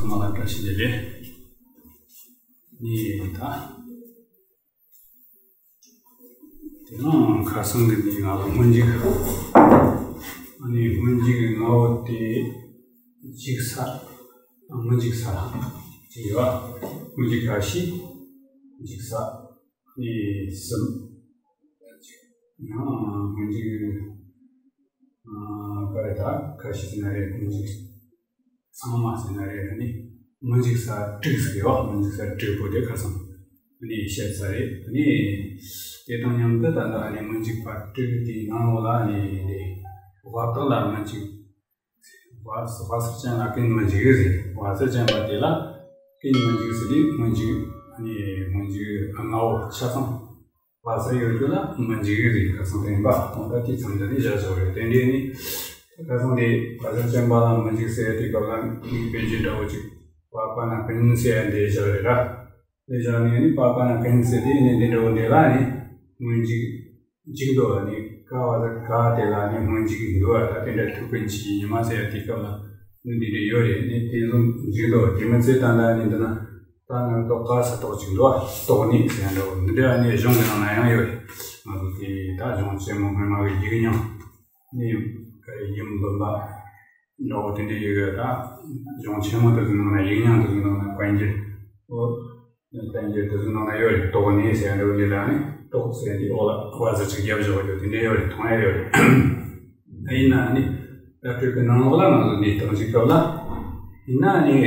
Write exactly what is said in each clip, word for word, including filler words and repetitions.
ང་ལ་བཀྲ་ཤིས་བདེ་ལེགས། ནི་ད། དེ་རིང་ཁ་སང་གི་ནི་ང་ལ་སྔོན་འཇུག་ཨ་ནི་སྔོན་འཇུག་གི་ལྔ་བོ་དེ་འཇུག་ས། སྔོན་འཇུག་ས་ཅིག་ཡོད། སྔོན་འཇུག་ཁ་ཤས། འཇུག་ས། ནི་གསུམ། ཡང་སྔོན་འཇུག་ཨ་ག་རེ་ད་ཁ་ཤས་ཟེར་ན་རེད། སྔོན་འཇུག་ཚང་མ་ཟེར་ན་རེད། ནི་སྔོན་འཇུག་ས་དྲུག་ཟེར་ཡོད། སྔོན་འཇུག་ས་དྲུག་པོ་དེ་ཁ་སང་ནི་བཤད་ས་རེད། ནི་དེ་དང་མཉམ་དུ་ད་ལྟ་ནི་སྔོན་འཇུག་པ་དྲུག་དེའི་ནང་ལོགས་ལ་ནི་དེ་བ་དག་ལ་སྔོན་འཇུག་བ་བ་ཟེར་ཅན་ལ་ཀུན་མི་འཇུག་ཟེར། བ་ཟེར་ཅན་པ་དེ་ལ་ཀུན་མི་འཇུག་ཟེར་དུས་སྔོན་འཇུག་ནི་སྔོན་འཇུག་ལྔ་བོ་ཆ་ཚང་བ་ཟེར་ཡོད་རྒྱུ་ལ་མི་འཇུག་ཟེར། ཁ་སང་དེ་ཡིན་པ་ཁོང་ད་དེ་ཚང་འདི་ནི་བཞག་བཞག་རེད། དེ་འདྲའི་ནི་ཁ་སང་དེ་བ་ཟེར་ཅན་པ་ལ་མི་འཇུག་ཟེར་དུས་སྐབས་ལ་ནི་དཔེ་བརྗོད་འདྲ་བོ་ཅིག་པ་པ་ན་ཀུན་ཟེར་ཡ་འདི་བཞག་རེད་ར། དེ་བཞག་ནས་ནི་པ་པ་ན་ཀུན་ཟེར་དུས་ནི་འདི་འདྲ་བོ་འདི་ལ་ནི་སྔོན་འཇུག་འཇུག་འདུག་ནི་ཀ་བ་ཟེར་ག་དེ་ལ་ནི་སྔོན་འཇུག་འདུག་ད་དེ་འདྲ་ཐུག་ཀུན་གྱི་ཉི་མ་ཟེར་ཡ་དེ་སྐབས་ལ་ནི་འདི་འདྲ་ཡོད་རེད། ནི་དེ་ཚོ་འཇུག་འདུག་དེ་མི་ཚེ་ད་ལྟ་ནི་འདི་ན་ད་ནི་རྡོག་ཀ་ས་རྡོག་ཅིག་འདུག་རྡོག་ནི་ཟེར་ཡ་འདྲ་བོ་འདི་འདྲ་ནི་གཞུང་གི་ནང་ན་ཡང་ཡོད་རེད། ང་ཚོ་དེ་ད་གཞུང་ཆེན་མོ་སྔོན་མ་གི་ཡིག་རྙིང་ནི་ཡུམ་འབུམ་པ་འདྲ་བོ་དེ་འདྲ་ཡོད་ཡོད། ད་གཞུང་ཆེན་མོ་དེ་ཚོའི་ནང་ན་ཡིག་རྙིང་དེ་ཚོའི་ནང་ན་བཀའ་འགྱུར་ཨོ། བཀའ་འགྱུར་དེ་ཚོའི་ནང་ན་ཡོད་རེད། རྡོག་ནི་ཟེར་ཡ་འདྲ་བོ་འདི་ལ་ནི་རྡོག་ཟེར་འདི་འོག་ལ་བ་ཟེར་ཅིག་བརྒྱབ་བཞག་ཡོད། དེ་འདྲ་ཡོད་རེད། མཐོང་ཡ་ཡོད་རེད། ད་ཡིན་ན་ནི་བརྡ་སྤྲོད་ཀྱི་ནང་ལོགས་ལ་ང་ཚོ་འདི་བཏང་ཅིག་སྐབས་ལ་ཡིན་ན་ནི་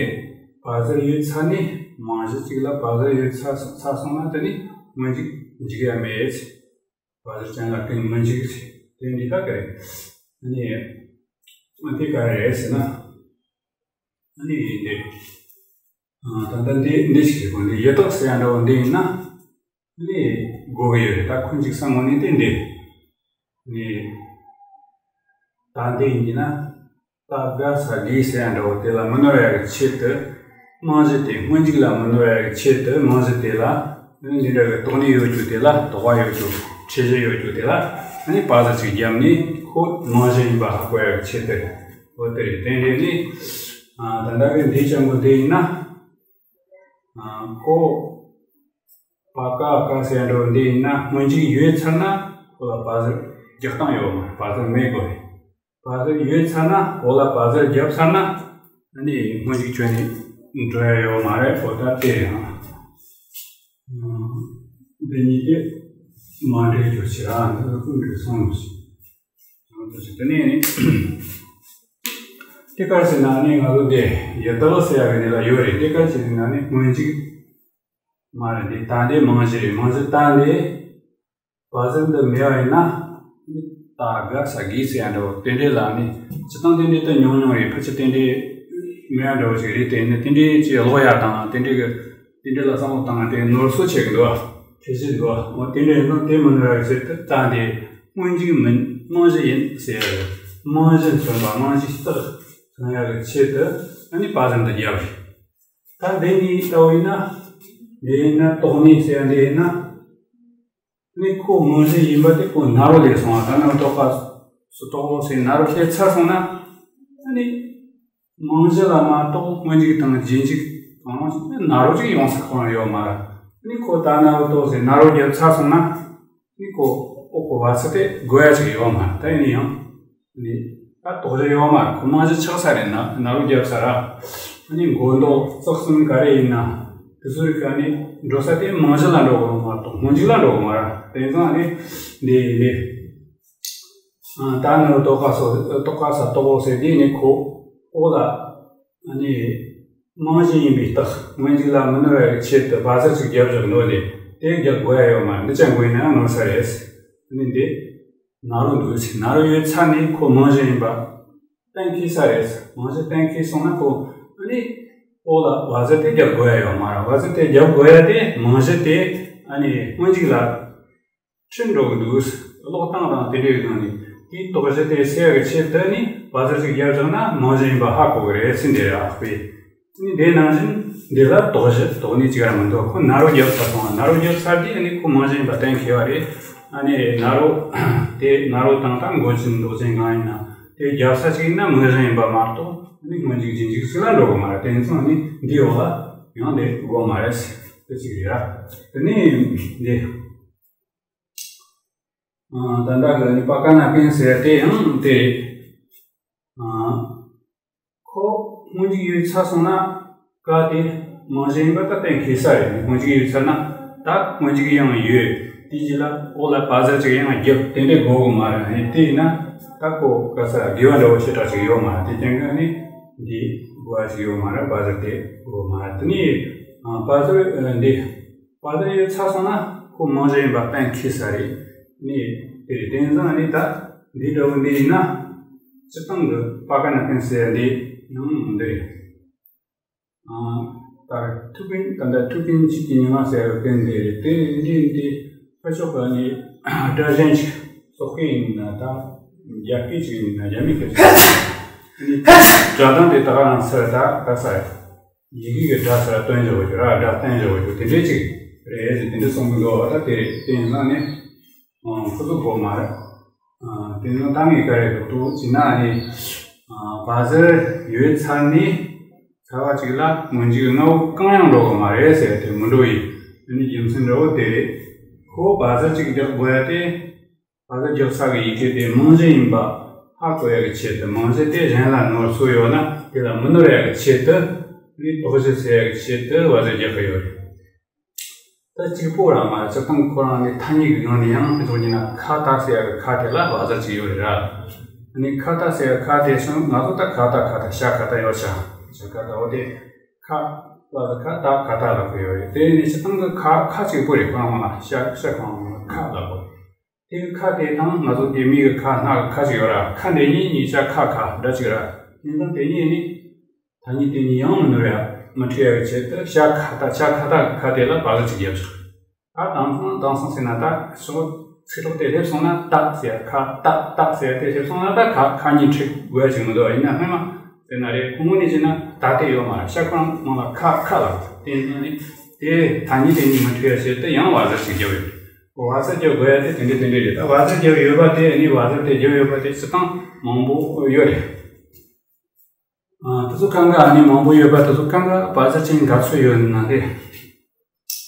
བ་ཟེར་ཡོད་ཚར་ནི་རྨང་གཞི་གཅིག་ལ་བ་ཟེར་ཡོད་ཚར་ཚར་སོང་ན་དེ་ནི་སྔོན་འཇུག་འཇུག་ཡ་མེད། བ་ཟེར་ཅན་ལ་ཀུན་མི་འཇུག་ཟེར། དེ་འདི་ལྟ་ག་རེད། ཨ་ནི་ཨ་དེ་ག་རེ་རེད་ཟེར་ན། ཨ་ནི་འདི་ཨ་ད་ལྟ་འདི་འདི་ཞིག་རེད། འདི་ཡི་དྭགས་ཟེར་ཡ་འདྲ་བོ་འདི་ཡིན་ན་ཨ་ནི་དགོས་ཀྱི་ཡོད་རེད། ད་ཁོ་འཇིག་ས་དངོས་གནས་དེ་འདི་ནི་ད་འདི་ཡིན་གྱི་ན། ད་ག་ས་གི་ཟེར་ཡ་འདྲ་བོ་དེ་ལ་མི་ནོར་ཡ་གི་ཆེད་དུ། རྨང་གཞི་དེ་སྔོན་འཇུག་ལ་མི་ནོར་ཡ་གི་ཆེད་དུ་རྨང་གཞི་དེ་ལ་འདི་འདྲ་གི་དོགས་ནི་ཡོད་རྒྱུ་དེ་ལ་དོགས་པ་ཡོད་རྒྱུ་ཁྲེལ་གཞི་ཡོད་རྒྱུ་དེ་ལ་ཨ་ནི་པ་ཟེར་ཅིག་བརྒྱབ་ནས་ཁོ་རྨང་གཞི་ཡིན་པ་ཧ་གོ་ཡ་གི་ཆེད་དུ། འོ་དེ་རེད། དེ་འདྲ་ནི་ད་ལྟ་གི་འདི་ཅན་པོ་དེ་ཡིན་ན་ཁོ་པ་ཀ་ཀ་ཟེར་ཡ་འདྲ་བོ་འདི་ཡིན་ན་སྔོན་འཇུག་ཡོད་ཚར་ན་ཁོ་ལ་པ་ཟེར་རྒྱག་སྟངས་ཡོད་མ་རེད། པ་ཟེར་མེད་དགོས་རེད། བ་ཟེར་ཡོད་ཚར་ན་འོག་ལ་བ་ཟེར་བརྒྱབ་ཚར་ན་ཨ་ནི་སྔོན་འཇུག་ཁྱོན་ནས་འགྲོ་ཡ་ཡོད་མ་རེད། འོ་ད་དེ་ཡང་འདི་གཉིས་དེ་མ་འགྲིག་རྒྱུ་ཞིག་རང་འདི་ཀུན་གྱིས་གསུངས་ཡོད་ཞིག་དེ་ནས་ནི་དེ་ག་ཟེར་ན་ནི་ང་ཚོ་དེ་ཡི་དྭགས་ཟེར་ཡ་གི་ནི་ལ་ཡོད་རེད། དེ་ག་ཟེར་ན་ནི་སྔོན་འཇུག་མ་རེད། འདི་ད་འདི་རྨང་གཞི་རེད། རྨང་གཞི་ད་འདི། བ་ཟེར་འདི་མེད་པ་ཡིན་ན། ད་ག་ས་གི་ཟེར་ཡ་འདྲ་བོ་དེ་འདྲས་ལ་ནི་སྤྱིར་བཏང་དེ་འདྲས་ད་ཉུང་ཉུང་རེད། ཕལ་ཆེར་དེ་འདྲས་མེད་ཡ་འདྲ་བོ་ཞིག་རེད། དེ་ནི་དེ་འདྲས་ཅིག་ཀློག་ཡ་དང་དེ་འདྲས་གི་དེ་འདྲས་ལ་བསམ་བློ་བཏང་ན་དེ་ནོར་སྲོལ་ཆེ་གི་འདུག་ཨ། ཁྱད་གཞི་འདུག་ཨ། འོ་དེ་འདྲས་ཡིན་ན་དེ་མི་ནོར་ཡ་གི་ཆེད་དུ་ད་འདི་སྔོན་འཇུག་མིན་རྨང་གཞི་ཡིན་ཟེར་ཡ་རེད། རྨང་གཞི་མཚོན་པ་རྨང་གཞི་རྟགས་མཚོན་ཡ་གི་ཆེད་དུ་ཨ་ནི་བ་ཟེར་འདི་བརྒྱབ་རེད། ད་འདི་གཉིས་ལྟ་བུ་ཡིན་ན། འདི་ཡིན་ན་དོགས་ནི་ཟེར་ཡ་འདི་ཡིན་ན། ནི་ཁོ་རྨང་གཞི་ཡིན་པ་དེ་ཁོ་ན་རོ་ལས་སོང་བ། ད་ནི་རྡོག་ཀ་སུ་རྡོག་ཟེར་ན་རོ་སླེབས་ཚར་སོང་ན། ནི་རྨང་གཞི་ལ་མ་གཏོགས་སྔོན་འཇུག་དང་རྗེས་འཇུག་དང་ན་རོ་ཅིག་ཡོང་ས་ཁོ་རང་ཡོད་མ་རེད། ནི་ཁོ་ད་ན་རོ་ཏོག་ཟེར་ན་རོ་བརྒྱབ་ཚར་སོང་ན། ནི་ཁོ་ཨོ་ཁོ་བ་ཚ་དེ་དགོས་ཡ་ཅིག་ཡོད་མ་རེད། ད་ཡིན་ན་ཡང་། ནི་ད་དོགས་གཞི་ཡོད་མ་རེད། ཁོ་རྨང་གཞི་ཆགས་ས་རེད། ན་ན་རོ་བརྒྱབ་ས་ར། ཨ་ནི་མགོ་འདོགས་རྩག་གསུམ་ག་རེ་ཡིན་ན་དེ་ཚོ་རིགས་ཀ་ནི་འགྲོ་ས་དེ་རྨང་གཞི་ལ་འགྲོ་དགོས་མ་གཏོགས་སྔོན་འཇུག་ལ་འགྲོ་དགོས་མ་རེད། དེ་ཙང་ཨ་ནི་འདི་ཡིན་འདི། ད་ན་རོ་ཏོག་ཀ་སོ་ཏོག་ཀ་ས་ཏོག་ཟེར་དེ་ནི་ཁོ་ཨོ་ལ་ཨ་ནི་རྨང་གཞི་ཡིན་པའི་རྟགས་སྔོན་འཇུག་ལ་མི་ནོར་བའི་ཆེད་དུ་བ་ཟེར་ཅིག་བརྒྱབ་བཞག་འདུག་དེ་དེ་རྒྱག་དགོས་ཡ་ཡོད་མ་རེད། འདི་ཅང་དགོས་ཡིན་ན་ནོར་ས་རེད། ཨ་ནི་འདི། ན་རོ་འདུག་ཟེར། ན་རོ་ཡོད་ཚར་ནས་ཁོ་རྨང་གཞི་ཡིན་པ་གཏན་འཁེལ་ས་རེད། རྨང་གཞི་གཏན་འཁེལ་སོང་ན་ཁོ་ཨ་ནི་ཨོ་ལ་བ་ཟེར་དེ་རྒྱབ་དགོས་ཡ་ཡོད་མ་རེད། བ་ཟེར་དེ་རྒྱབ་དགོས་ཡ་དེ་རྨང་གཞི་དེ་ཨ་ནི་སྔོན་འཇུག་ལ་ཁྲིད་འགྲོ་གི་འདུག་ཀློག་སྟངས་དང་དེ་འདྲའི་སྒང་ནས་དེའི་དོགས་གཞི་དེ་སེལ་བའི་ཆེད་དུ་ནི་བ་ཟེར་ཅིག་རྒྱབ་བཞག་ན་རྨང་གཞི་ཡིན་པ་ཧ་གོ་གི་རེད་ཟེར་འདི་རེད་ཨ་ཁོས། ནི་དེ་ནང་བཞིན་འདི་ལ་དོགས་གཞི་དོགས་ནི་གཅིག་ར་མི་འདུག་ཁོ་ན་རོ་བརྒྱབ་ཚར་སོང་། ན་རོ་བརྒྱབ་ཚར་དུས་ནི་ཁོ་རྨང་གཞི་ཡིན་པ་གཏན་འཁེལ་བ་རེད། ཨ་ནི་ན་རོ་དེ་ན་རོ་དང་ད་མགོ་ཅན་མདོག་ཅན་གང་ཡིན་ན་ དེ་རྒྱབ་ས་ཅིག་ཡིན་ན་མིང་གཞི་ཡིན་པ་མ་གཏོགས་ནི་སྔོན་འཇུག་རྗེས་འཇུག་ཅིག་ལ་འགྲོ་གི་མ་རེད། དེ་ཚོ་ནི་འདིའི་འོག་ལ་ཡང་འདི་དགོས་མ་རེད། དེ་ཅིག་རེད་ར། དེ་ནས་འདི། ཨ། ད་ལྟ་གི་ནི་པ་ཀ་ན་ཀན་ཟེར་དེ་ཡང་དེ་རེད། ཨ། ཁོ་སྔོན་འཇུག་ཡོད་ཚར་སོང་ན་ཀ་དེ་མིང་གཞི་ཡིན་པ་ད་གཏན་འཁེལ་ས་རེད། སྔོན་འཇུག་ཡོད་ཚར་ན་ད་སྔོན་འཇུག་ཡང་ཡོད། དེ་རྗེས་ལ་འོག་ལ་བ་ཟུར་ཅིག་ཡང་རྒྱབ་དེ་འདྲས་དགོས་གི་མ་རེད། ཨ་ནི་དེ་ཡིན་ན་ད་ཁོ་ག་ས་དགེ་བ་འདྲ་བོ་ཞེ་དྲག་ཅིག་ཡོད་མ་རེད། དེ་རྐྱེན་གྱིས་ནི་འདི་དགོས་པ་ཅིག་ཡོད་མ་རེད། བ་ཟུར་དེ་དགོས་མ་རེད། དེ་ནས་བ་ཟུར་འདི། བ་ཟུར་ཡོད་ཚར་སོང་ན་ཁོ་མིང་གཞི་ཡིན་པ་གཏན་འཁེལ་ས་རེད། ནི་དེ་རེད། དེ་ཡིན་ཙང་ནི་ད་འདི་འདྲ་བོ་འདི་ཡིན་ན་སྤྱིར་བཏང་གི་པ་ཀ་ན་ཀན་ཟེར་འདི་ཡང་འདི་རེད། ཨང་། ད་ཐུའུ་བཀན། ད་ལྟ་ཐུའུ་བཀན་ཆོས་ཀྱི་ཉི་མ་ཟེར་བའི་བཀན་འདི་རེད། དེ་འདི་འདི་ཕར་ཕྱོགས་ཀྱི་ནི་སྒྲ་གཞན་ཞིག་སོག་སྐད་ཡིན་ན་ད་རྒྱ་སྐད་ཅིག་ཡིན་ན་རྒྱ་མི་སྐད་ཅིག་ཡིན་ན་ནི་སྒྲ་གདངས་དེ་ད་ག་རང་ཚར་ད་ག་ས་རེད། ཡི་གེ་གི་སྒྲ་ཟེར་བ་སྟོན་བྱ་བ་ཅིག་ར། སྒྲ་སྟོན་བྱ་བ་ཅིག་དེ་འདྲས་ཅིག་རེད་ཟེར། དེ་འདྲས་གསུང་གི་འདུག་བ། ད་དེ་རེད། དེ་ཡིན་ཙང་ནི་ཁོ་ཚོ་དགོས་མ་རེད། དེ་ཡིན་ཙང་ད་ངས་ག་རེ་འདུག་འདུག་བྱས་ན་ནི་བ་ཟུར་ཡོད་ཚར་ནས་ཚར་བ་ཅིག་ལ་སྔོན་འཇུག་ལྔ་བོ་གང་ཡང་འགྲོ་གི་མ་རེད་ཟེར། དེ་མི་འགྲོ་ཡི། དེ་ནི་རྒྱུ་མཚན་འདྲ་བོ་དེ་རེད། ཁོ་བ་ཟུར་ཅིག་རྒྱག་དགོས་ཡ་དེ། བ་ཟུར་རྒྱག་ས་གི་ཡི་གེ་དེ་མིང་གཞི་ཡིན་པ་ཧ་གོ་ཡ་གི་ཆེད་དུ། མིང་གཞི་དེ་གཞན་ལ་ནོར་སྲོལ་ཡོད་ན་དེ་ལ་མི་ནོར་ཡ་གི་ཆེད་དུ་ནི་དོགས་གཞི་སེལ་ཡ་གི་ཆེད་དུ་བ་ཟུར་རྒྱག་གི་ཡོད་རེད། ད་གཅིག་པོ་རང་མ་རེད། སྤྱིར་བཏང་ཁོ་རང་ནི་ཐ་སྙད་ཀྱི་སྒང་ནས་ཡང་ཕན་ཐོགས་ཉིན་ན་ཁ་ཏ་ཟེར་ཡ་གི་ཁ་དེ་ལ་བ་ཟུར་ཅིག་ཡོད་རེད་ར། ནི་ཁ་ཏ་ཟེར་ཡ་ཁ་དེ་སོང་ང་ཚོ་ད་ཁ་ཏ་ཁ་ཏ་ཤ་ཁ་ཏ་ཡོད་ཤ། ཤ་ཁ་ཏ་འོ་དེ་ཁ་བ་ཟུར་ཁ་ཏ་ཁ་ཏ་ལབ་གི་ཡོད་རེད། དེ་ནི་སྤྱིར་བཏང་གི་ཁ་ཁ་གཅིག་པོ་རེད། ཁོ་རང་མ་ལ་ཤ་ཤ་ཁོ་རང་མ་ལ་ཁ་ལབ་གོ། དེ་གི་ཁ་དེ་དང་ང་ཚོ་དེ་མི་གི་ཁ་སྣ་གི་ཁ་ཅིག་ཡོད་ར། ཁ་འདི་གཉིས་གཉིས་ཤ་ཁ་ཁ་འདྲ་ཅིག་ར། ཡིན་ཙང་དེ་གཉིས་ནི་ཐ་སྙད་དེ་གཉིས་ཡང་མི་ནོར་ཡ་མི་འཁྲུལ་ཡ་གི་ཆེད་དུ་ཤ་ཁ་ཏ་ཤ་ཁ་ཏ་གི་ཁ་དེ་ལ་བ་ཟུར་ཅིག་བརྒྱབ་ཤག་ད་དེང་སང་དེང་སང་ཟེར་ན་ད་ཤོག་ཚིག་གྲོགས་དེ་སླེབས་སོང་ན་ཏ་ཟེར་ཁ་ཏ་ཏ་ཟེར་དེ་སླེབས་སོང་ན་ད་ཁ་ཁ་གཉིས་འཁྲུལ་དགོས་ཡ་ཅིག་མི་འདུག་ཡིན་ན་སྔོན་མ་ཟེར་ན་རེད། ཁོ་ངོ་ནས་བྱས་ན་ད་དེ་ཡོད་མ་རེད། ཤ་ཁོ་རང་མང་ལ་ཁ་ཁ་ལ་དེ་ཡིན་ཙང་ནི་དེ་ཐ་སྙད་དེ་གཉིས་མི་འཁྲུལ་ཡ་ཆེད་དུ་ཡང་བ་ཟུར་ཅིག་བརྒྱབ་ཡོད། བ་ཟུར་རྒྱབ་དགོས་ཡ་དེ་དེ་འདྲ་དེ་འདྲ་རེད། ད་བ་ཟུར་རྒྱབ་ཡོད་པ་དེ་ནི་བ་ཟུར་དེ་རྒྱབ་ཡོད་པ་དེ་སྤྱིར་བཏང་མང་པོ་ཡོད་རེད། ཨ། དེ་ཚོ་གང་ག་ནི་མང་པོ་ཡོད་པ་དེ་ཚོ་གང་ག་བ་ཟུར་ཅན་ག་ཚོད་ཡོད་ན་དེ།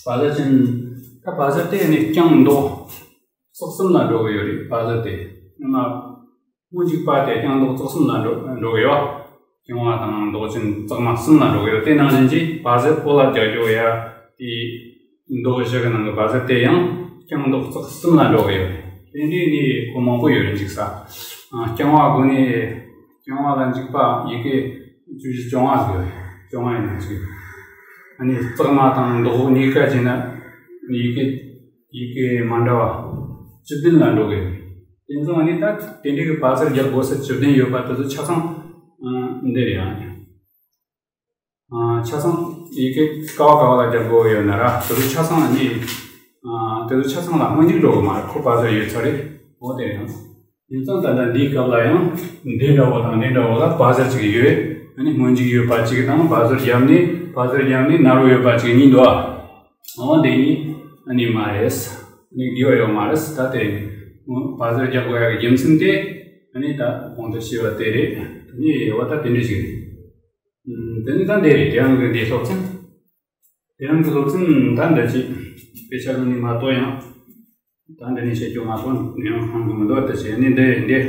བ་ཟུར་ཅན། ད་བ་ཟུར་དེ་ནི་རྐྱང་ལྡོག་ཙག་གསུམ་ལ་འགྲོ་གི་ཡོད་རེད། བ་ཟུར་དེ། ཡང་ན། སྔོན་འཇུག་པ་དེ་རྐྱང་ལྡོག་ཙག་གསུམ་ལ་འགྲོ་འགྲོ་གི་ཡོད། རྐྱང་བ་དང་ལྡོག་ཅན་ཙག་མ་གསུམ་ལ་འགྲོ་གི་ཡོད། དེ་ནང་བཞིན་གྱི་བ་ཟུར་ཕོ་ལ་རྒྱག་རྒྱུ་ཡ་དེ། ལྡོག་བཞི་གི་ནང་གི་བ་ཟུར་དེ་ཡང་རྐྱང་ལྡོག་ཙག་གསུམ་ལ་འགྲོ་གི་ཡོད། དེ་འདྲའི་ནི་ཁོ་མང་པོ་ཡོད་རེད། འཇིག་ས། ཨ། རྐྱང་བ་དགོས་ནི། རྐྱང་བ་ལ་འཇུག་པ་ཡི་གེ་བཅུ་བཞི་བཅོ་ལྔ་ཟིག་ཡོད་རེད། བཅོ་ལྔ་ཡིན་ན་ཅིག་ཨ་ནི་ཙག་མ་དང་ལྡོག་གཉིས་ཀ་བྱས་ན་ཡི་གེ་ཡི་གེ་མ་འདྲ་བ་བཅུ་བདུན་ལ་འགྲོ་གི་ཡོད་རེད། དེ་ཚོ་ཨ་ནི་ད་དེ་འདྲའི་གི་བ་ཟུར་རྒྱག་དགོས་ས་བཅུ་བདུན་ཡོད་པ་དེ་ཚོ་ཆ་ཚང་འདི་རེད། ཨ། ཆ་ཚང་ཡི་གེ་ག་བ་ག་བ་ལ་རྒྱག་དགོས་ཡོད་ན་ར། དེ་ཚོ་ཆ་ཚང་ནི། དེ་ཚོ་ཆ་ཚང་ལ་སྔོན་འཇུག་འགྲོ་གི་མ་རེད། ཁོ་བ་ཟུར་ཡོད་ཚར་རེད། འོ་དེ་རེད། ཡིན་ཙང་ད་ལྟ་འདིའི་སྐབས་ལ་ཡང་འདི་འདྲ་བོ་དང་འདི་འདྲ་བོ་ལ་བ་ཟུར་ཅིག་ཡོད། ཨ་ནི་སྔོན་འཇུག་ཡོད་པ་ཅིག་དང་བ་ཟུར་རྒྱབ་ནས་བ་ཟུར་རྒྱབ་ནས་ནར་བོ་ཡོད་པ་ཅིག་གཉིས་འདུག་ཨ། འོ་འདི་གཉིས་ཨ་ནི་མ་རེད། ཨ་ནི་དགེ་བ་ཡོད་མ་རེད། ད་དེ་བ་ཟུར་རྒྱག་དགོས་ཡ་གི་རྒྱུ་མཚན་དེ་ཨ་ནི་ད་གོང་དུ་ཞུས་པ་དེ་རེད། དེ་ནས་འོ་ད་དེ་འདྲ་ཞིག་རེད། དེ་ནི་ད་འདི་རེད། དེ་རིང་གི་འདིའི་སློབ་ཚན། དེ་རིང་གི་སློབ་ཚན་ད་འདི་ཅིག་དཔེ་ཆ་ནང་ནས་མ་གཏོགས་ཡང་། ད་འདི་ནས་བཤད་རྒྱུ་མ་གཏོགས་ཡང་ཧང་གི་མི་འདུག་དེ་བྱས་ནི་འདི་རེད་འདི།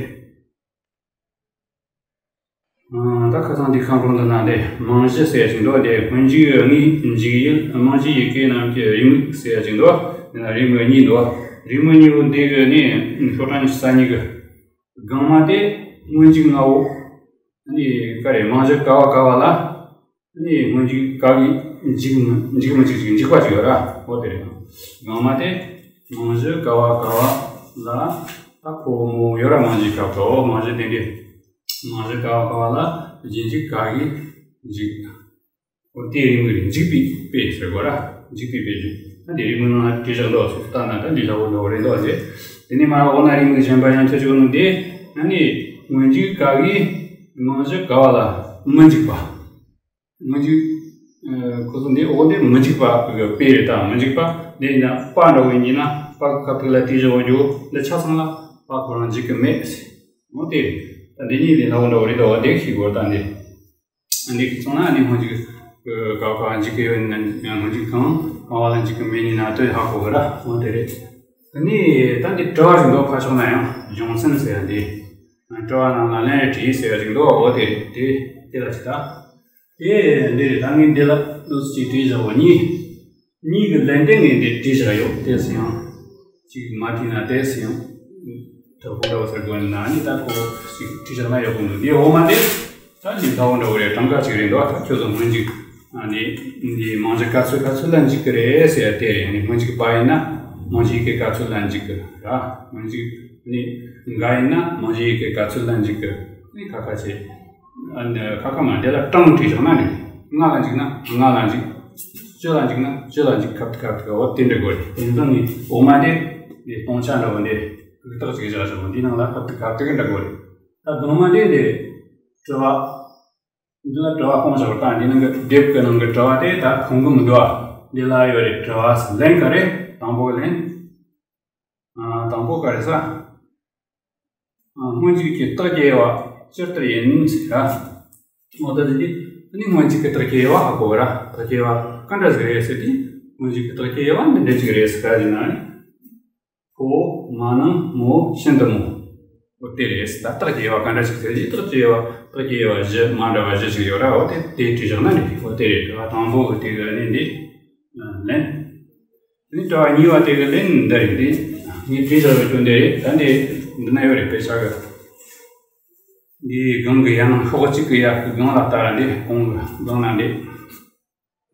ཨ། ད་ཁ་སང་འདི་ཁང་པ་འདི་ན་འདི་མིང་གཞི་ཟེར་ཡ་ཅིག་འདུག་འདི་སྔོན་འཇུག་དངོས་འཇུག་ཡུལ་མིང་གཞི་ཡི་གེ་རྣམས་ཀྱི་རེའུ་མིག་ཟེར་ཡ་ཅིག་འདུག་འདི་ན་རེའུ་མིག་གཉིས་འདུག་རེའུ་མིག་གཉིས་པོ་འདི་གི་ནི་ཤོག་གྲངས་ཉི་ཤུ་རྩ་གཉིས་གི། སྒང་མ་དེ་སྔོན་འཇུག་ལྔ་བོ། ཨ་ནི་ག་རེ་མིང་གཞི་ག་བ་ག་བ་ལ། ཨ་ནི་སྔོན་འཇུག་ག་གི་འཇུག་མི་འཇུག་མི་འཇུག་ཅིག་འཇུག་པ་ཅིག་ཡོད་ར། འོ་དེ་རེད། སྒང་མ་དེ་མིང་གཞི་ག་བ་ག་བ་ལ་ད་ཁོ་མོ་ཡོད་ར། མིང་གཞི་སྐབས་དོ་མིང་གཞི་དེ་འདྲས། མིང་གཞི་ག་བ་ག་བ་ལ་རྗེས་འཇུག་ག་གི་འཇུག་འོ་དེ་རེའུ་མིག་རེད། འཇུག་པའི་དཔེ་ཟེར་དགོས་ར། འཇུག་པའི་དཔེ་རེད། ད་དེ་རེའུ་མིག་ནང་ལ་བྲིས་བཞག་འདུག་སོ་སོ་ལྟ་ན་ད་འདི་ལྟ་བུ་འདྲ་བོ་རེད་འདུག་ཟེར། དེ་ནས་མར་འོ་ན་རེའུ་མིག་གཞན་པ་ཡང་ཁྱོད་ཅིག་ནི་དེ་ན་ནི་སྔོན་འཇུག་ག་གི་མིང་གཞི་ག་བ་ལ་མི་འཇུག་པ། སྔོན་འཇུག་ཁོ་ཚོ་འདི་འོ་འདི་མི་འཇུག་པ་གི་དཔེ་རེད། ད་མི་འཇུག་པ་འདི་ཡིན་ན་པ་འདྲ་བོ་ཡིན་ན་པ་གི་ཁ་ཐུག་ལ་དེ་བཞག་འོ་རྒྱུ་འདི་ཆ་ཚང་ལ་པ་ཁོ་རང་འཇུག་གི་མེད། འོ་དེ་རེད། ད་འདི་གཉིས་ལས་སླ་བོ་འདྲ་བོ་རེད་དོ། དེ་ཤེས་དགོས། ད་འདི་འདི་ཤེས་སོང་ན་ནི་སྔོན་འཇུག་ག་ག་འཇུག་གི་ཡོད་ན། སྔོན་འཇུག་གང་གང་བ་ལ་འཇུག་གི་མེད་ནི་ན་དོན་ཧ་གོ་གི་ར། འོ་དེ་རེད། དེ་ནས་ད་འདི་དྲི་བ་ཞིག་འདུག་ཕར་ཕྱོགས་ན་ཡང་སྦྱོང་ཚན་ཟེར་ཡ་འདི། དྲི་བ་རྣམས་ལ་ལན་རེ་དྲིས་ཟེར་ཡ་ཞིག་འདུག་འོ་དེ་རེད། དེ་དེ་ལ་ཅི་ད། དེ་འདི་རེད། ད་ངས་འདི་ལ་ཏོག་ཙམ་ཅིག་བྲིས་བཞག་པ་གཉིས། གཉིས་ཀྱི་ལན་དེ་ངས་འདི་བྲིས་བཞག་ཡོད། དེ་སུ་ཡང་ཅིག་མ་བྲིས་ན་དེ་སུ་ཡང་དྲག་པོ་འདྲ་བོ་ཟེར་དགོས་ན་ནི། ད་ཁོ་ཅིག་བྲིས་བཞག་ན་ཡག་པོ་འདུག་འདི་འོ་མ་འདི་ད་ནི་ཟླ་བོ་འདྲ་བོ་རེད། གྲངས་ཀ་ཅིག་རེད་འདུག་ད་ཁྱོད་ཚོ་སྔོན་འཇུག་ཨ་ནི་འདི་མང་གཞི་ག་ཚོད་ག་ཚོད་ལ་འཇུག་གི་རེད་ཟེར་ཡ་དེ་རེད། ནི་སྔོན་འཇུག་པ་ཡིན་ན་མང་གཞི་ཡི་གེ་ག་ཚོད་ལ་འཇུག་གི་ར། སྔོན་འཇུག་ནི་འགའ་ཡིན་ན་མང་གཞི་ཡི་གེ་ག་ཚོད་ལ་འཇུག་གི་ནི་ཁ་ཁ་བྱེད། ཨ་ནི་ཁ་ཁ་མ་འདི་ལ་གྲངས་བྲིས་བཞག་ན་ནི། ལྔ་ལ་འཇུག་ན་ལྔ་ལ་འཇུག་བཅུ་ལ་འཇུག་ན་བཅུ་ལ་འཇུག་ཁབ་ཏུ་ཁབ་ཏུ་འོ་དེ་འདྲ་དགོས་རེད། དེ་ཚོ་ནི་འོ་མ་དེ་ནི་སྟོང་ཆ་འདྲ་བོ་འདི་གུག་རྟགས་ཅིག་བཞག་བཞག་འདི་ནང་ལ་ཁབ་ཏུ་ཁབ་ཏུ་གི་འདྲ་དགོས་རེད། ད་གོང་མ་དེ་འདི་དྲི་བ། འདི་ལ་དྲི་བ་སྤུངས་བཞག་པ་དང་འདི་ནང་གི་དེབ་ཀྱི་ནང་གི་དྲི་བ་དེ་ད་ཁུངས་གི་མི་འདུག་ཨ། འདི་ལ་ཡོད་རེད། དྲི་བ་ལན་ག་རེ། དང་པོ་ལན། ཨ། དང་པོ་ག་རེ་ཟ། ཨ། སྔོན་འཇུག་གི་རྟགས་ཀྱི་དབྱེ་བ་ཇི་ལྟར་ཡིན་ཟེར་ར། འོ་ད་འདི་ནི་སྔོན་འཇུག་གི་རྟགས་ཀྱི་དབྱེ་བ་ཧ་གོ་བ་ར། རྟགས་ཀྱི་དབྱེ་བ་ག་འདྲ་ཟིག་རེད་ཟེར་དུས། སྔོན་འཇུག་གི་རྟགས་ཀྱི་དབྱེ་བ་འདི་འདྲ་ཅིག་རེད་ཟེར་ག་ཟེར་ན། ཕོ། མ་ནིང་། མོ། ཤིན་ཏུ་མོ། འོ་དེ་རེད། ད་རྟགས་ཀྱི་དབྱེ་བ་ག་འདྲ་ཞིག་ཟེར་གྱི། རྟགས་ཀྱི་དབྱེ་བ། རྟགས་ཀྱི་དབྱེ་བ་བཞི་མ་འདྲ་བ་བཞི་ཞིག་ཡོད་ར། འོ་དེ་དེ་བྲིས་བཞག་ན་འགྲིག་འོ་དེ་རེད། དྲི་བ་དང་པོ་གི་དེ་གི་ནི་འདི་ལན། ནི་དྲི་བ་གཉིས་པ་དེ་གི་ལན་འདི་རེད། འདི་ངས་བྲིས་བཞག་པའི་དོན་འདི་རེད། ད་འདི་འདི་ན་ཡོད་རེད། དཔེ་ཆ་གི་འདི་སྒང་གི་ཡར་ནང་ཤོག་གཅིག་གི་ཡར་གི་སྒང་ལ་ལྟ་ར། འདི་གོང་གི་སྒང་ན་འདི།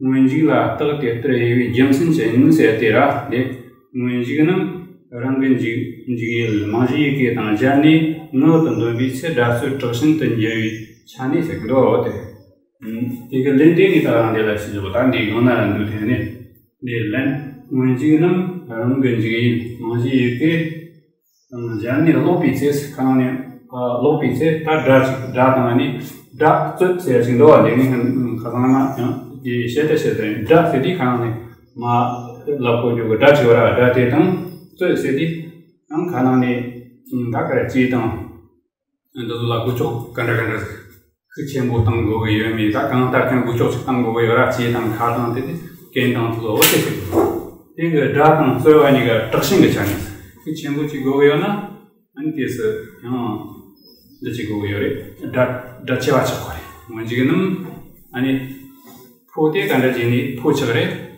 སྔོན་འཇུག་ལ་རྟགས་དེ་ལྟར་དབྱེ་བའི་རྒྱུ་མཚན་ཅི་ཡིན་ཟེར་དེ་ར། དེ་སྔོན་འཇུག་རྣམས་རང་གི་འཇུག་འཇུག་ཡུལ་མང་གཞིའི་ཡི་གེ་དང་སྦྱར་ནས་ངག་ཏུ་འདོན་པའི་ཚེ་སྒྲ་ཚོད་དྲག་ཞན་དུ་འགྱུར་བའི་ཆ་ནས་ཟེར་གི་འདུག་འོ་དེ། དེ་གི་ལན་དེ་ངས་ད་རང་དེ་ལ་ཞུ་ཆོག་ད་འདི་གང་ན་ར་འདུག་དེ་ནས་འདི་ལན། སྔོན་འཇུག་རྣམས་རང་གི་འཇུག་ཡུལ་མང་གཞིའི་ཡི་གེ། སྦྱར་ནས་ཀློག་པའི་ཚེ། ཁ་ནང་ནས་ཀློག་པའི་ཚེ། ད་སྒྲ་ཅིག་སྒྲ་དང་ནི་སྒྲ་རྩོད་ཟེར་ཞིག་འདུག་བ། འདི་ངས་ཁ་སང་ན་ཡང་དེ་བཤད་ད་བཤད་ད་ཡིན། སྒྲ་ཟེར་དུས་ཁ་ནང་ནས་མ་ལབ་གོ་རྒྱུ་གི་སྒྲ་ཅིག་ཡོད་ར། སྒྲ་དེ་དང་རྩོད་ཟེར་དུས་ཡང་ཁ་ནང་ནས་ད་ག་རེ་ལྕེ་དང་འདི་ཚོ་ལ་འགུལ་ཕྱོགས་ག་འདྲ་ག་འདྲ་ཟིག་ཤུགས་ཆེན་པོ་གཏང་དགོས་ཀྱི་ཡོད་མེད། ད་གང་ལྟར་ཀྱང་འགུལ་ཕྱོགས་ཤིག་གཏང་དགོས་ཀྱི་ཡོད་ར། ལྕེ་དང་ཁ་དང་དེ་དེ་གན་དང་དེ་ཚོ་འོ་དེ་ཟིག་དེ་གི་སྒྲ་དང་རྩོལ་བ་གཉིས་ཀ་དྲག་ཞན་གྱི་ཆ་ནས་ཤུགས་ཆེན་པོ་ཅིག་དགོས་ཀྱི་ཡོད་ན། ཨ་ནི་དེ་སུ་ཡང་འདི་ཅིག་དགོས་ཀྱི་ཡོད་རེད། སྒྲ་སྒྲ་ཆེ་བ་ཆགས་པ་རེད། སྔོན་འཇུག་རྣམས་ཨ་ནི་ཕོ་དེ་ག་འདྲ་བྱས་ནས་ཕོ་ཆགས་རེད།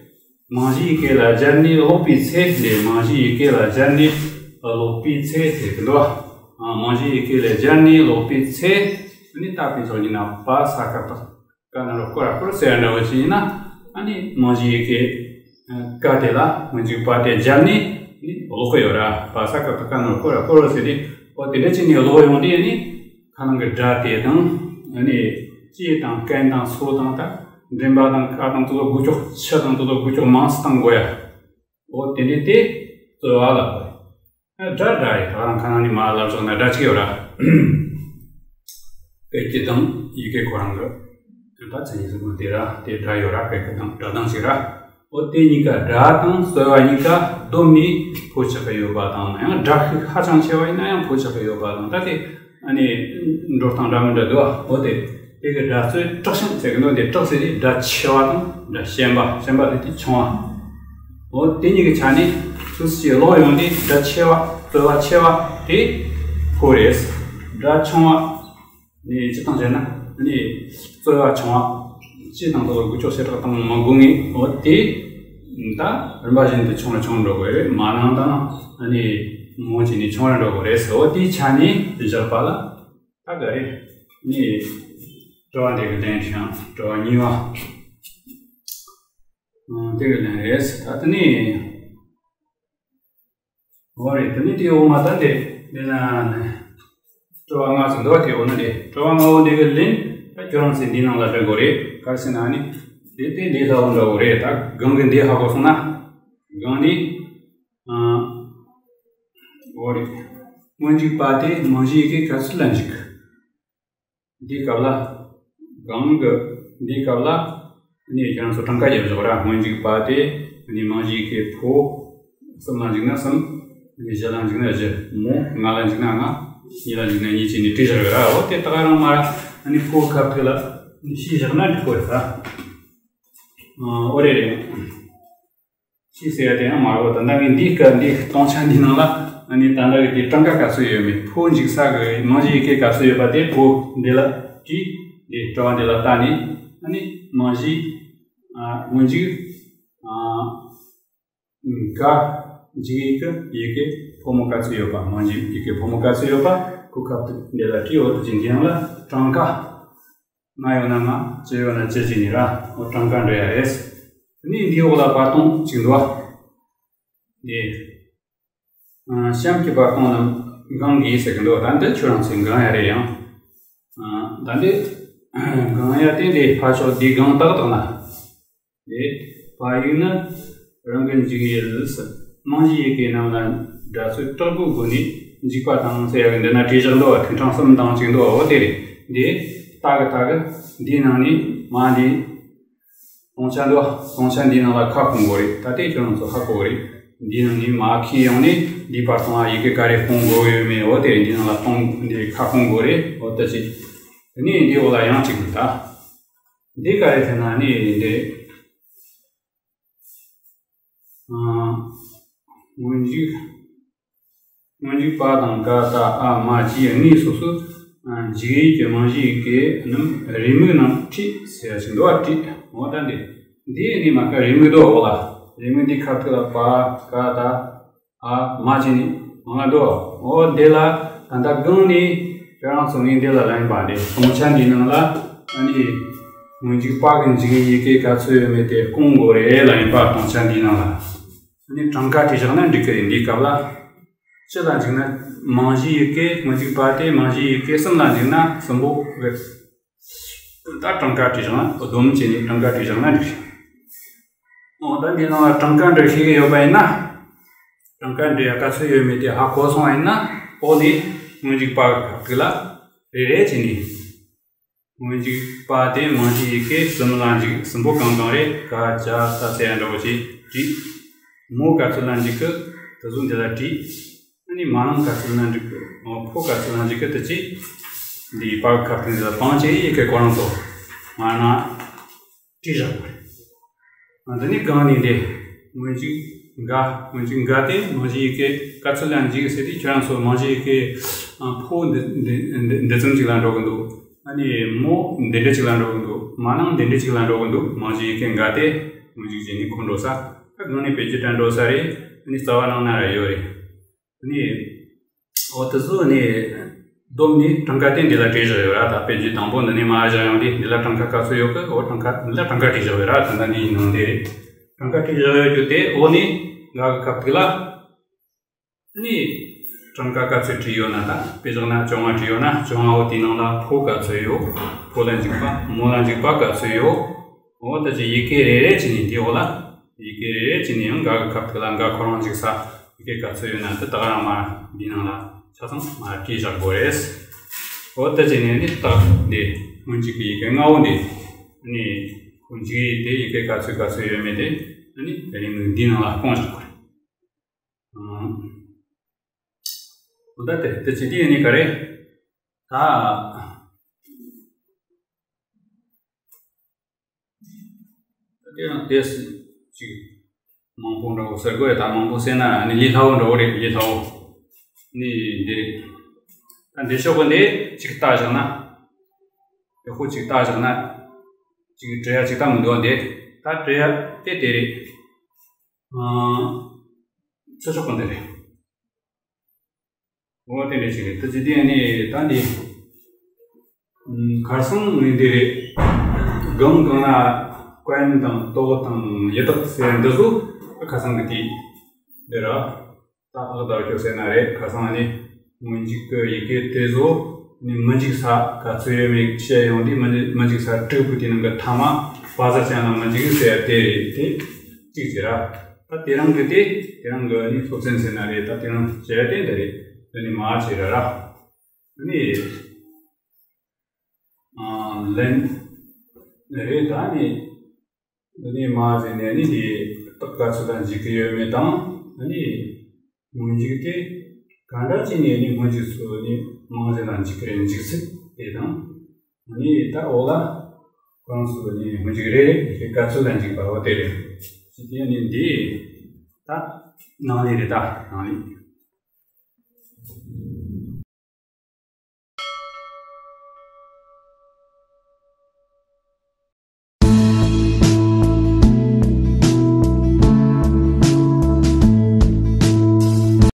མང་གཞིའི་ཡི་གེ་ལ་སྦྱར་ནས་ཀློག་པའི་ཚེ། འདི་མང་གཞིའི་ཡི་གེ་ལ་སྦྱར་ནས་ཀློག་པའི་ཚེ་ཟེར་གི་འདུག་བ། མང་གཞིའི་ཡི་གེ་ལ་སྦྱར་ནས་ཀློག་པའི་ཚེ། ཨ་ནི་ད་དཔེ་བཞག་ན་པ་ས་ཀ་པ། ཀ་ན་རོ་ཀོ་ར་ཀོ་ར་ཟེར་འདྲ་བོ་ཞིག་ཡིན་ན། ཨ་ནི་མང་གཞིའི་ཡི་གེ་ཀ་དེ་ལ་སྔོན་འཇུག་པ་དེ་སྦྱར་ནས་ནི་ཀློག་གི་ཡོད་ར། པ་ས་ཀ་པ་ཀ་ན་རོ་ཀོ་ར་ཀོ་ར་ཟེར་ཏེ། འོ་དེ་འདྲ་བྱས་ནས་ཀློག་ཡོང་དུས་ནི་ཁ་ནང་གི་སྒྲ་དེ་དང་། ཨ་ནི་ལྕེ་དང་རྐན་དང་སོ་དང་ད་མགྲིན་པ་དང་ཁ་དང་དེ་ཚོ་འགུལ་ཕྱོགས། ཕྱི་དང་དེ་ཚོ་འགུལ་ཕྱོགས་མང་ཙམ་གཏང་དགོས་ཡ། འོ་དེ་འདྲ་དེ་རྩོལ་བ་ལ་གོ། སྒྲ་སྒྲ་རེད། ད་རང་ཁ་ནང་ནས་མ་ལབ་སོང་ན་སྒྲ་གཅིག་ཡོད་ར། སྐད་ཀྱི་གདངས་ཡི་གེ་ཁོ་རང་གི་ད་མཚན་ཉིད་གསུམ་པོ་དེ་ར། དེ་སྒྲ་ཡོད་ར། སྐད་ཀྱི་གདངས་སྒྲ་གདངས་ཤིག་ར། འོ་དེ་གཉིས་ཀ་སྒྲ་དང་རྩོལ་བ་གཉིས་ཀ་བསྡོམས་ནས་ཕོ་ཆགས་ཀྱི་ཡོད་པ་དང་། ཡང་སྒྲ་ཤུགས་ཧ་ཅང་ཆེ་བ་ཡིན་ན་ཡང་ཕོ་ཆགས་ཀྱི་ཡོད་པ་དང་། ད་དེ་ཨ་ནི་འགྲོ་སྟངས་འདྲ་མི་འདྲ་འདུག་ཨ། འོ་དེ་དེ་གི་སྒྲ་རྩོད་དྲག་ཞན་ཟེར་གི་འདུག་འདི་དྲག་ཟེར་དུས་སྒྲ་ཆེ་བ་དང་སྒྲ་ཞན་པ། ཞན་པ་ཟེར་དུས་ཆུང་བ། འོ་དེ་གཉིས་ཀྱི་ཆ་ནས་ཐུགས་སུ་ལོག་ཡོང་དུས་སྒྲ་ཆེ་བ། རྩོལ་བ་ཆེ་བ་དེ་ཕོ་རེད། སྒྲ་ཆུང་བ་ནི་སྤྱིར་བཏང་བྱས་ན་ནི་རྩོལ་བ་ཆུང་བ། ལྕེ་དང་དེ་ཚོ་འགུལ་ཕྱོགས་ཞེ་དྲག་བཏང་མ་དགོས་ངེས། འོ་དེ་ད་རིམ་པ་བཞིན་དུ་ཆུང་རུ་ཆུང་རུ་འགྲོ་དགོས་རེད། མ་ནིང་དང་ནི་མོ་བྱས་ནས་ཆུང་རུ་འགྲོ་དགོས་རེད་ཟེར། འོ་དེའི་ཆ་ནས་བཞག་པ་ལ། ད་ག་རེ། ནི། དྲི་བ་འདི་གི་ལན་ཞིང་དྲི་བ་གཉིས་པ། ཨང་། དེ་གི་ལན་རེད། ད་དེ་ནི། འོ་རེད། དེ་ནི་དེ་འོ་མ་ད་འདི་འདི་ན་ནི། དྲི་བ་ལྔ་ཙམ་འདུག་དེ་འོ་ན་དེ་དྲི་བ་ལྔ་བོ་འདི་གི་ལན་ད་ཁྱོད་རང་ཚོས་འདི་ནང་ལ་འདྲི་དགོས་རེད། ག་རེ་ཟེར་ན་ནི། དེ་དེ་འདི་ལྟ་བུ་འདྲ་བོ་རེད། ད་གང་གི་འདི་ཧ་གོ་སོང་ན། གང་ནི། ཨང་། འོ་རེད། སྔོན་འཇུག་པ་དེ་མང་གཞིའི་ཡི་གེ་ག་ཚོད་ལ་འཇུག་འདིའི་སྐབས་ལ། གང་གི་འདིའི་སྐབས་ལ། ནི་ཁྱེད་རང་ཚོ་གྲངས་ཀ་རྒྱབ་བཞག་ར། སྔོན་འཇུག་པ་དེ་ནི་མང་གཞིའི་ཡི་གེ་ཕོ། གསུམ་ལ་འཇུག་ན་གསུམ། ནི་བཞི་ལ་འཇུག་ན་བཞི། མོ་ལྔ་ལ་འཇུག་ན་ལྔ། གཉིས་ལ་འཇུག་ན་གཉིས་བྱས་ནས་བྲིས་བཞག་ཡོད་ར། འོ་དེ་ད་ག་རང་མ་ར་ཨ་ནི་ཕོ་ཁ་ཐུག་ལ་ཤེས་བཞག་ན་འགྲིག་གོ་རེད་ད། འོ་རེད་རེད། ཅི་ཟེར་ཡ་དེ་ཡང་མ་རེད། ད་ལྟ་ངས་འདིའི་སྐབས་འདིའི་སྟོང་ཆ་འདིའི་ནང་ལ་ཨ་ནི་ད་ལྟ་གི་དེ་གྲངས་ཀ་ག་ཚོད་ཡོད་མེད། ཕོ་འཇིག་ས་གི་རྨང་གཞི་ཡི་གེ་ག་ཚོད་ཡོད་པ་དེ་ཕོ་འདི་ལ་བྲིས། འདི་དྲི་བ་འདི་ལ་བལྟས་ནས་ཨ་ནི་རྨང་གཞི་ཨ་སྔོན་འཇུག་ཨ་འགའ་འཇུག་ཡི་གེ་ཡི་གེ་ཕོ་མོ་ག་ཚོད་ཡོད་པ། རྨང་གཞི་ཡི་གེ་ཕོ་མོ་ག་ཚོད་ཡོད་པ་གོ་སྐབས་དེ་འདི་ལ་བྲིས། འོ་དེ་ཅི་འདི་ཡང་ལ་གྲངས་ཀ་ལྔ་ཡོད་ན་ལྔ། བཅུ་ཡོད་ན་བཅུ་བྱས་ནས་ར། འོ་གྲངས་ཀ་འགྲོ་ཡ་རེད། དེ་ནས་འདིའི་འོག་ལ་བར་སྟོང་གཅིག་འདུག་བ། འདི་ཨ་གཤམ་གྱི་བར་སྟོང་རྣམས་འགེངས་དགོས་ཟེར་གི་འདུག་ད་འདི་ཁྱོད་རང་ཚོས་འགེངས་ཡ་རེད་ཡང་། ཨ་ད་འདི་འགེངས་ཡ་དེ་འདི་ཕར་ཕྱོགས་འདི་འགེངས་ཏག་ཏག་ན། དེ་བ་ཡིག་ནི་རང་གི་འཇུག་ཡུལ། རྨང་གཞིའི་ཡི་གེ་རྣམས་ལ་སྒྲ་ཚོད་དྲག་པོའི་སྒོ་ནས་འཇུག་པ་དང་ཟེར་ཡ་གི་འདི་ན་བྲིས་བཞག་འདུག་ཐེངས་གྲངས་གསུམ་དང་གཅིག་འདུག་འོ་དེ་རེད། འདི་ལྟ་གི་ལྟ་གི་འདིའི་ནང་ནས་མ་འདི་སྟོང་ཆ་འདུག་སྟོང་ཆ་འདིའི་ནང་ལ་ཁ་སྐོང་དགོས་རེད། ད་ལྟའི་ཁྱོད་རང་ཚོ་ཧ་གོ་རེད། འདིའི་ནང་ནས་མ་ཁྱེར་ཡོང་ནས་འདིའི་བར་སྟོང་ལ་ཡི་གེ་ག་རེ་སྐོང་དགོས་ཡོད་མེད། འོ་དེ་རེད། འདིའི་ནང་ལ་སྟོང་འདི་ཁ་སྐོང་དགོས་རེད། འོ་ད་ཅི་དེ་ནས་འདིའི་འོག་ལ་ཡང་གཅིག་འདུག་ད། འདི་ག་རེ་ཟེར་ན་ནི་འདི། ཨ་སྔོན་འཇུག་སྔོན་འཇུག་པ་དང་ག་ད་ཨ་མ་བཅས་དངོས་སོ་སོ་ཨ་འཇུག་ཡུལ་གྱི་རྨང་གཞིའི་ཡི་གེ་རྣམས་རེའུ་མིག་ནང་བྲིས་ཟེར་ཡ་ཞིག་འདུག་བ། བྲིས། འོ་ད་འདི་འདི་ནི་མ་ཁ་རེའུ་མིག་འདུག་འོ་ལ། རེའུ་མིག་འདི་ཁ་ཐུག་ལ་པ་ག་ད་ཨ་མ་བྱས་ནས་མང་ང་འགྲོ། འོ་འདི་ལ་ད་ལྟ་སྒང་ནས་ཁྱོད་རང་ཚོ་ངས་འདི་ལ་ལན་པ་འདི་སྟོང་ཆ་འདིའི་ནང་ལ་ཨ་ནི་སྔོན་འཇུག་པ་གི་འཇུག་ཡི་གེ་ག་ཚོད་ཡོད་མེད་དེ་སྐོང་དགོས་རེད་ལན་པ། སྟོང་ཆ་འདིའི་ནང་ལ་ཨ་ནི་གྲངས་ཀ་བྲིས་བཞག་ན་འགྲིག་གི་རེད། འདིའི་སྐབས་ལ་སྤྱི་ལ་འཇུག་ན་རྨང་གཞིའི་ཡི་གེ་སྔོན་འཇུག་པ་དེ་རྨང་གཞིའི་ཡི་གེ་གསུམ་ལ་འཇུག་ན་གསུམ་པོ་རེད། ད་གྲངས་ཀ་བྲིས་བཞག་ན་སྡོམ་བྱས་ནས་གྲངས་ཀ་བྲིས་བཞག་ན་འགྲིག། འོ་ད་འདི་ནང་ལ་གྲངས་ཀ་འབྲི་ཤེས་ཀྱི་ཡོད་པ་ཡིན་ན། གྲངས་ཀ་འབྲི་ཡ་ག་ཚོད་ཡོད་མེད་དེ་ཧ་གོ་སོང་བ་ཡིན་ན། འོ་ནི་སྔོན་འཇུག་པ་གི་ཁ་ཐུག་ལ་རེ་རེ་བྱས་ནས། སྔོན་འཇུག་པ་དེ་རྨང་གཞིའི་ཡི་གེ་གསུམ་ལ་འཇུག་སུམ་པོ་གང་གང་རེད། ཀ་ཅ་ས་ཟེར་ཡ་འདྲ་བོ་ཅིག་བྲིས། མོ་ག་ཚོད་ལ་འཇུག་གི་དེ་ཚོ་འདི་ལ་བྲིས། ཨ་ནི་མ་ནིང་ག་ཚོད་ལ་འཇུག་གི། ཕོ་ག་ཚོད་ལ་འཇུག་གི་དེ་ཅིག་འདིའི་པ་གི་ཁ་ཐུག་འདི་ལ་སྤང་བྱས་ཡི་གེ་ཁོ་རང་ཚོ་མ་ན་བྲིས་བཞག་པ་རེད། འདི་ནི་གང་ནས་འདི། སྔོན་འཇུག་འགའ། སྔོན་འཇུག་འགའ་དེ་རྨང་གཞིའི་ཡི་གེ་ག་ཚོད་ལ་འཇུག་ཟེར་དུས་ཁྱོད་རང་ཚོ་རྨང་གཞིའི་ཡི་གེ་ཕོ་འདི་འདི་འདི་འདི་ཙམ་ཅིག་ལ་འགྲོ་གི་འདུག་ཨ་ནི་མོ་འདི་འདྲ་ཅིག་ལ་འགྲོ་གི་འདུག་མ་ནིང་འདི་འདྲ་ཅིག་ལ་འགྲོ་གི་འདུག་རྨང་གཞིའི་ཡི་གེ་འགའ་དེ་སྔོན་འཇུག་བྱས་ནས་འཁོར་འགྲོ་ས། ད་གང་ནས་བེད་སྤྱོད་དྲ་འགྲོ་ས་རེད། ཨ་ནི་རྩ་བ་ནང་ན་ར་ཡོད་རེད། ཨ་ནི། འོ་དེ་ཚོ་ནི་བསྡོམས་ནས་གྲངས་ཀ་དེ་འདི་ལ་བྲིས་བཞག་ཡོད་ར། ད་དཔེ་བརྗོད་དང་པོ་འདི་ནས་མར་བཞག་ཡོང་དུས་འདི་ལ་གྲངས་ཀ་ག་ཚོད་ཡོད་གི། འོ་གྲངས་ཀ་འདི་ལ་གྲངས་ཀ་བྲིས་བཞག་ཡོད་ར། ད་ལྟ་འདིའི་ནང་དེ་རེད། གྲངས་ཀ་བྲིས་བཞག་ཡོད་རྒྱུ་དེ་འོ་ནི་འགའ་གི་ཁ་ཐུག་ལ། ཨ་ནི་གྲངས་ཀ་ག་ཚོད་བྲིས་ཡོད་ན། ད་དཔེ་བཞག་ན་བཅོ་ལྔ་བྲིས་ཡོད་ན། བཅོ་ལྔ་འོ་དེའི་ནང་ལ་ཕོ་ག་ཚོད་ཡོད། ཕོ་ལ་འཇུག་པ། མོ་ལ་འཇུག་པ་ག་ཚོད་ཡོད། འོ་ད་ཅི་ཡི་གེ་རེ་རེ་བྱས་ནས་འདི་འོག་ལ། ཡི་གེ་རེ་རེ་བྱས་ནས་ཡང་འགའ་གི་ཁ་ཐུག་ལ་འགའ་ཁོ་རང་འཇུག་ས་ཡི་གེ་ག་ཚོད་ཡོད་ན་དེ་ད་ག་རང་མར་འདི་ནང་ལ་ཆ་ཚང་མར་བྲིས་བཞག་དགོས་རེད། འོ་དེ་བྱས་ནས་ནི་རྟགས་འདི་སྔོན་འཇུག་གི་ཡི་གེ་ལྔ་བོ་འདི་ནི་ཁོ་འཇུག་ཡིག་དེ་ཡི་གེ་ག་ཚོད་ག་ཚོད་ཡོད་མེད་དེ་ནི་རེའུ་མིག་འདི་ནང་ལ་སྐོང་བཞག་དགོས་རེད། འོ་ད་དེ་དེ་བྱས་དུས་ནི་ག་རེ་ད། དེ་ཡང་དེ་ཅིག་མང་པོ་འདྲ་བོ་ཟེར་དགོས་རེད། ད་མང་པོ་ཟེར་ན་ནི་ལས་སླ་བོ་འདྲ་བོ་རེད། ལས་སླ་བོ་ནི་འདི་རེད། ད་འདི་ཤོག་གི་འདི་ཅིག་ལྟ་བཞག་ན། དེ་ཁོ་ཅིག་ལྟ་བཞག་ན་ཅིག་བྲི་ཡ་ཅིག་ལྟ་མི་འདུག་འདི་ད་བྲི་ཡ་དེ་དེ་རེད། ཨང་། ཚེ་ཤོག་གི་འདི་རེད། འོ་དེ་འདྲ་ཞིག་རེད། ད་ཅི་དེ་ནི་ད་འདི་ཁར་སང་ནི་འདི་རེད། གང་གང་ན་ཀོན་དང་ཏོ་དང་ཡི་དྭགས་ཟེར་འདི་ཚོ་ཁར་སང་གི་དེ་འདི་ར། ད་ཨག་དར་ཤོ་ཟེར་ན་རེད། ཁར་སང་ནི་སྔོན་འཇུག་གི་ཡི་གེ་དེ་ཚོ་ནི་མི་འཇུག་ས་ག་ཚོད་ཡོད་མེད་བཤད་ཡོང་དུས་མི་འཇུག་མི་འཇུག་ས་དྲུག་པོ་དེ་ནང་གི་ཐ་མ་བ་ཟ་ཅན་ལ་མི་འཇུག་ཟེར་དེ་རེད། དེ་གཅིག་བྱས་ར། ད་དེ་རང་གི་དེ་དེ་རང་གི་ནི་སློབ་ཚན་ཟེར་ན་རེད། ད་དེ་རང་བྱས་ཏེ་འདི་རེད། འདི་ནི་མ་བྱས་ར་ར། ནི་ཨ་ལན་རེད། ད་ནི་འདི་ནི་མ་ཟེར་ནས་ནི་དེ་རྟགས་ག་ཚོད་ལ་འཇུག་གི་ཡོད་མེད་དང་ནི་སྔོན་འཇུག་དེ་ གང་འདྲ་བྱས་ནས་ནི་སྔོན་འཇུག་སོགས་ནི་རྨང་གཞི་ལ་འཇུག་གི་རེད། འཇུག་ཚུལ་དེ་དང་། ནི་ད་འོག་ལ་ཁོ་རང་ཚོ་ནི་སྔོན་འཇུག་རེ་རེ་རེ་ག་ཚོད་ལ་འཇུག་པ་འོ་དེ་རེད། ཅི་དེ་ནི་འདི་ད་ནང་ལས་རེད། ད་ནང་ལས།